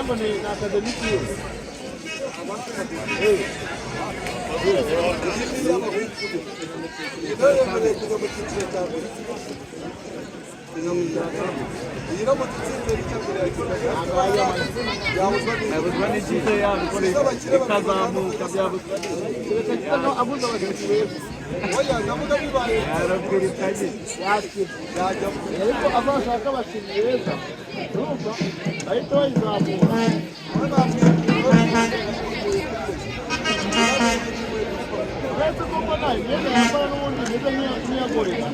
Ngo ni academic year. Yemerewe kujya mu cyiciro cya mbere. Iyi iramutse itsinze icya mbere yabuzwa. Yabuzwa n'ikipe yabikora ikazamuka, byabuzwa. Abuze abakinnyi beza. Oya, ndavuga bibaye. Yarabwirikanye. Yakina. Yajyamo. Ariko azashaka abakinnyi beza, urumva bahita bayizamura. Uretse ko mbona imyenda yambara n'ubundi imeze nk'iya Gorilla.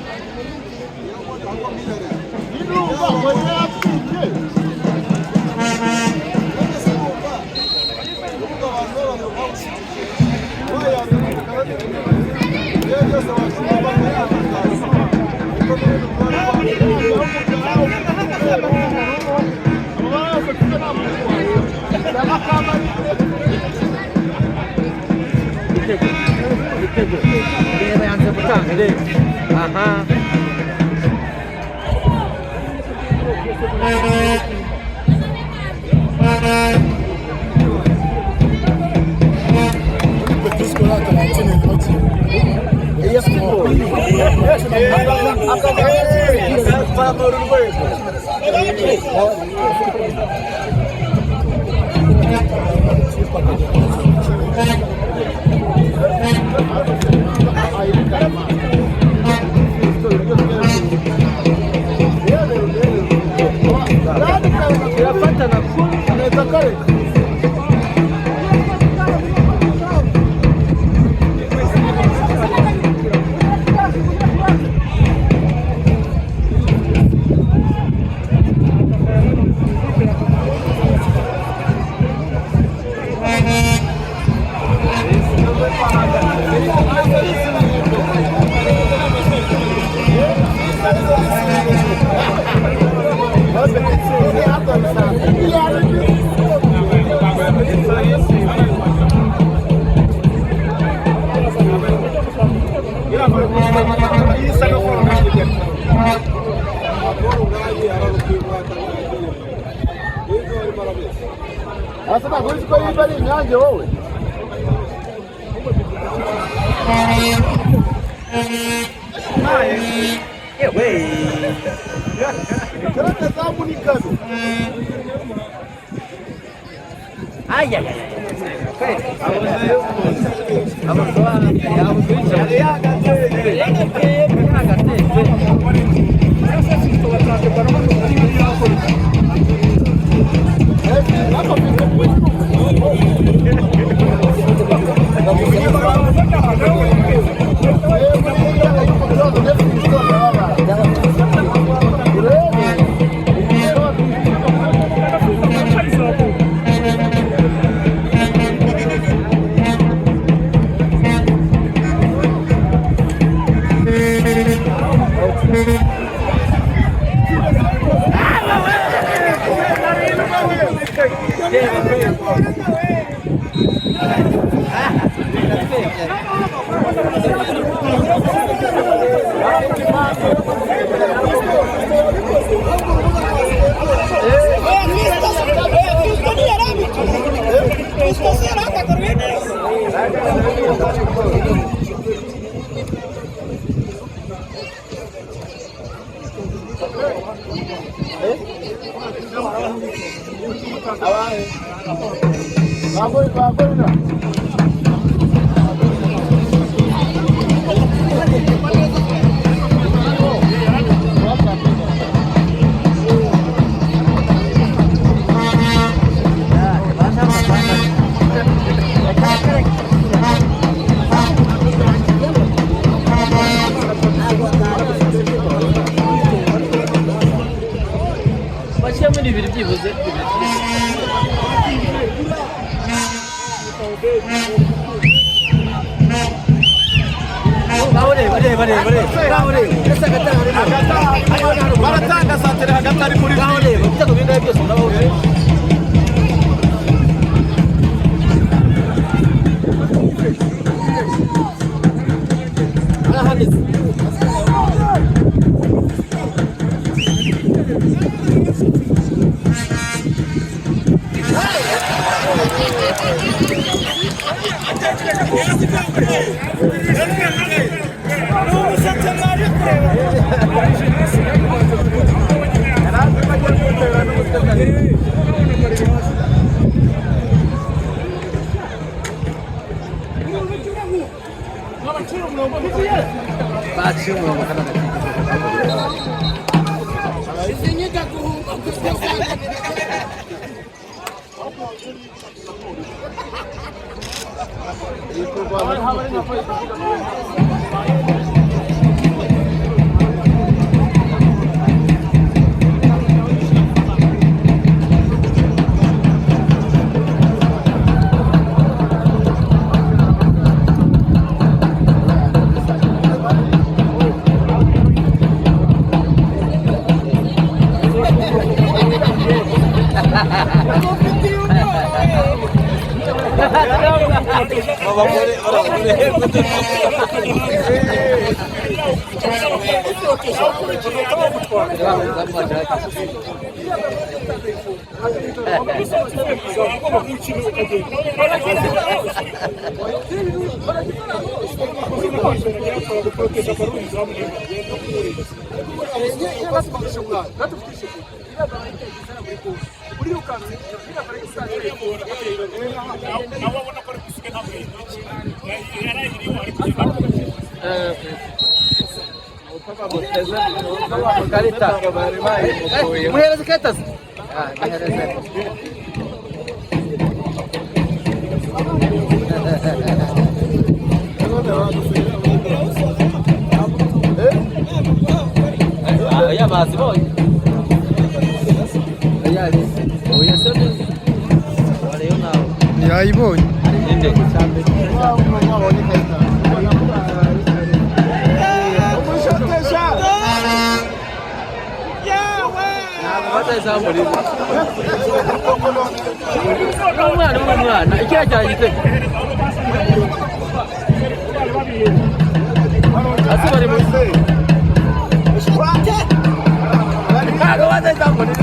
Nyine urumva Gorilla yatwibye. None se wumva uvuga abantu b'abantu bawushyigikiye wayazana iyo byose washyira yatangaza kuko n'ubundi umubare. Amabara yose afite nta muntu cyangwa akambara. Ibitego, ibitego, reba, yanze gutanga, reba aha. Petit Scola Valentine Inoti. Iya, siporo Zamura urwego. Irafatana neza kare. Asa ntabwo uzi ko yiba ari inyange wowe. Yewe. Karate zamu ni kano. Ayayaya, yabuze yagatetse. Bagorira. Bashyiramo bibiri byibuze bibiri. Ngaho reba, reba, reba, reba, ngaho reba ese agatanga. Baratanga santere hagati ari muri. Ngaho reba ibitego bingahe byose urabona. Arahanditse. Baciye umurongo kandi Karita. Muhereze ikarita se. Ah, muhereze. Oya bazibonye. Oya, oya se Oya nawe. Yayibonye. Ninde? Ntabwo batazamurira. Umwana w'umwana ikiriya cyari igitego. Ase bari muri Ntabwo batazamurira.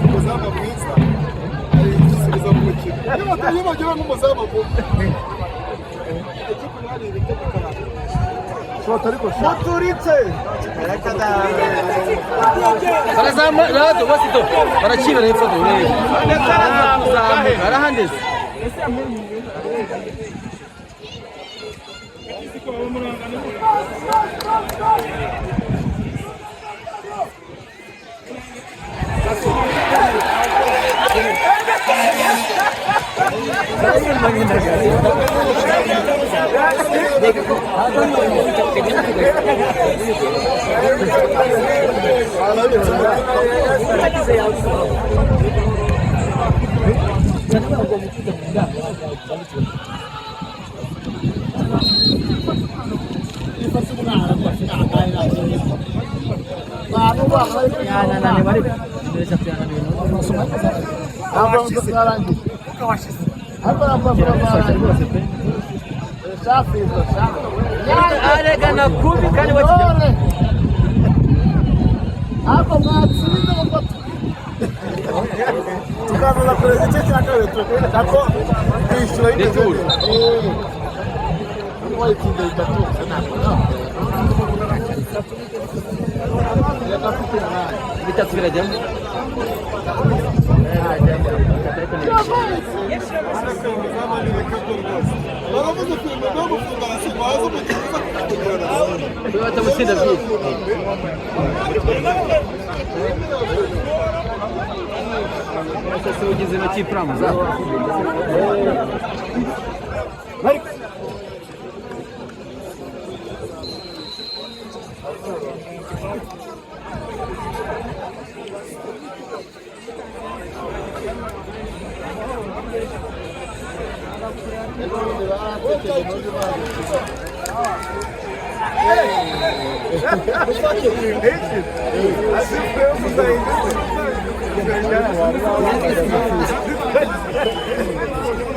Umuzamu mwiza ari igisubizo mu mukino. Iyo bagira nk'umuzamu mubi. Muturitse. Barazamura rado basito barakibera hepfo dore. Barazamuka arahandeze. Aregana kubi kandi bakijya. Ntabwo mwatsinze ngo Tukaza kureba igice cya kabiri nako kwishyura Retour. wayitsinze bitatu Bitatu birajyamo. Baravuze filime no gufunga baza umukinnyi uza kukugirana. Batamutsinda byinshi. Ese ugize intoki puramu za.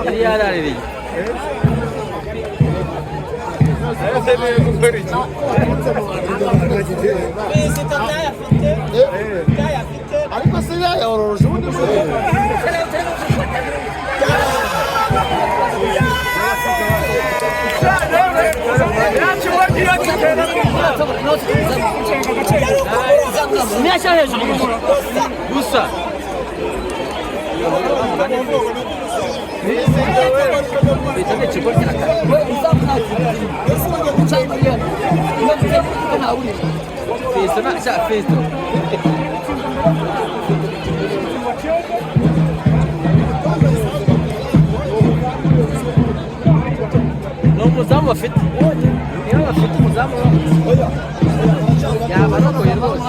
Yari yaraririye. Ariko se yayororoje ubundi se. Myashyira hejuru gusa. Festo na sha festo. Ni umuzamu bafite. Niba bafite umuzamu yaba arogoye rwose.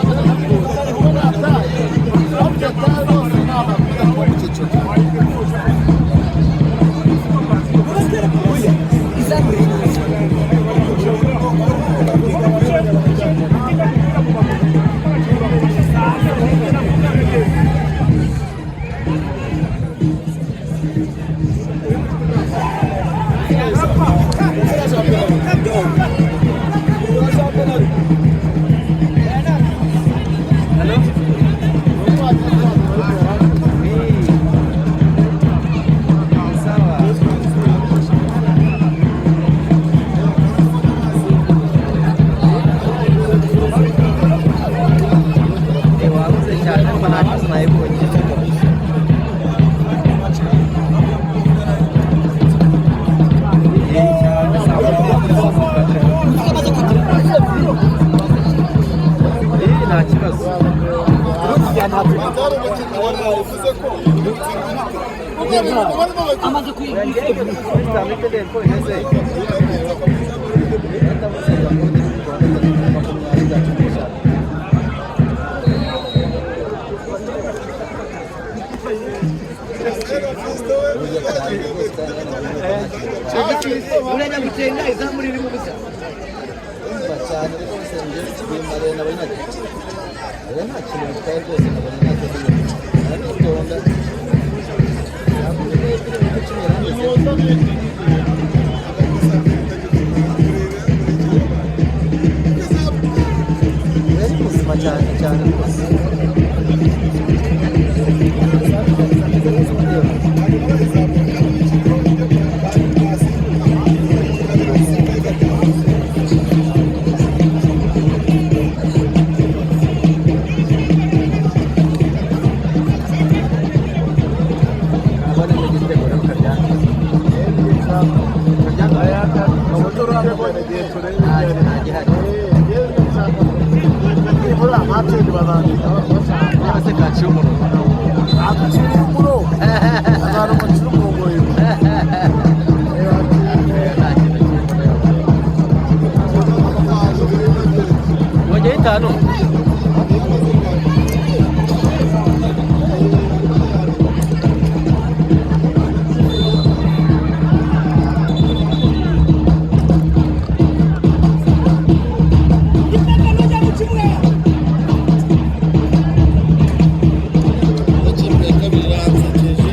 Wabuze cyane ariko nta kibazo nayibonye. Nta kibazo. Atari umukinnyi wari wavuze ko Amaze Urajya gucenga izamu ririmo ubusa. Cyane rwose njye bimare nabonye ati nta kintu bitwaye rwose, nabonye nta kibazo, aritonda. Yari muzima cyane cyane rwose. Kubonamo igitego rero karyanga. Nta gihari. Niba se kaciye umurongo. Nta kintu kirimo. Wongeye itanu. Ikipe ya kabiri iransekeje.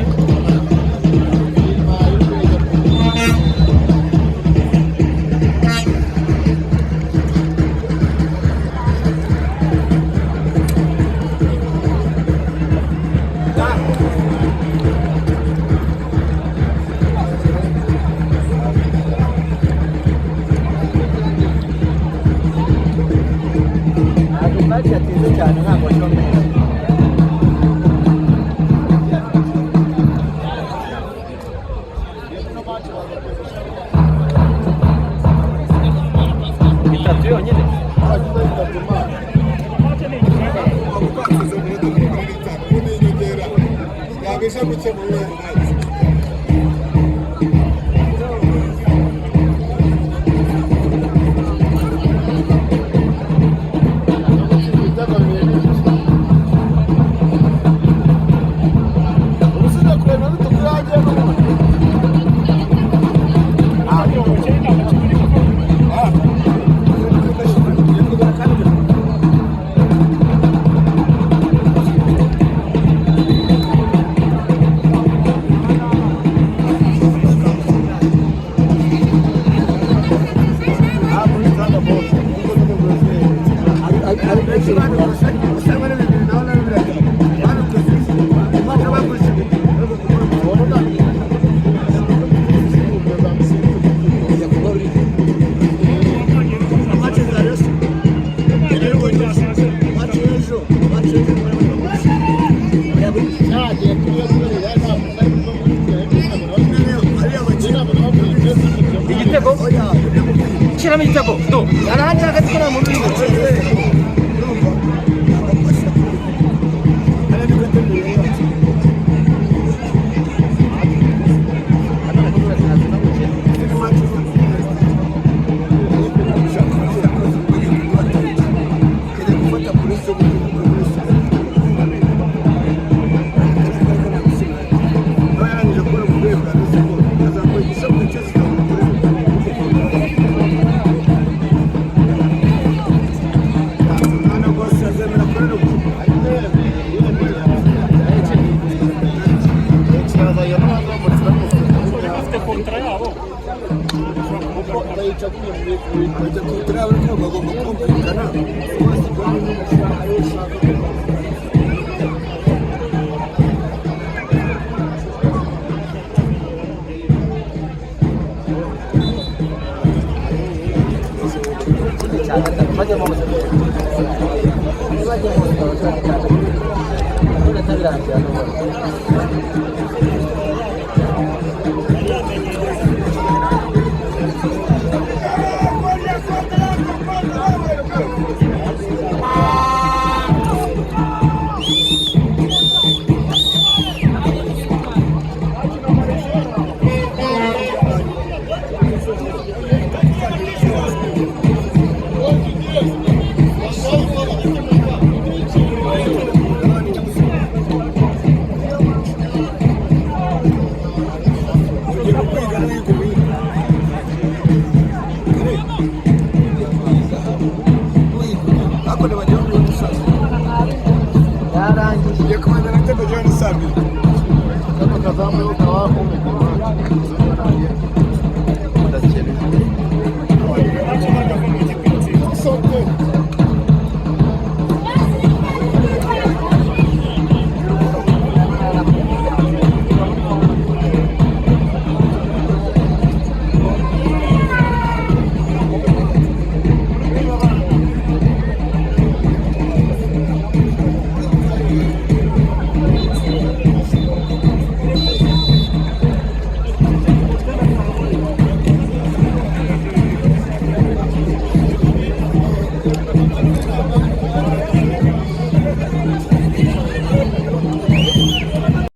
Ntabwo match yatinze cyane, ntabwo bashobora. Itatu yonyine. Abagize itatu mana. Kuko atsinze mu minota 45, ubu ni inyongera yabasha gukemura ibibazo ntagize. Ibitego bibiri n'igice. Ubushize kureba iminota itatu yagiye n'ubundi. Igitego. Shyiramo igitego. Do. Arahandi hagati ko nta muntu urimo. Bajya kuwutera ariko bagomba kumvikana. Bajya mu buzima. Bajya mu buzima.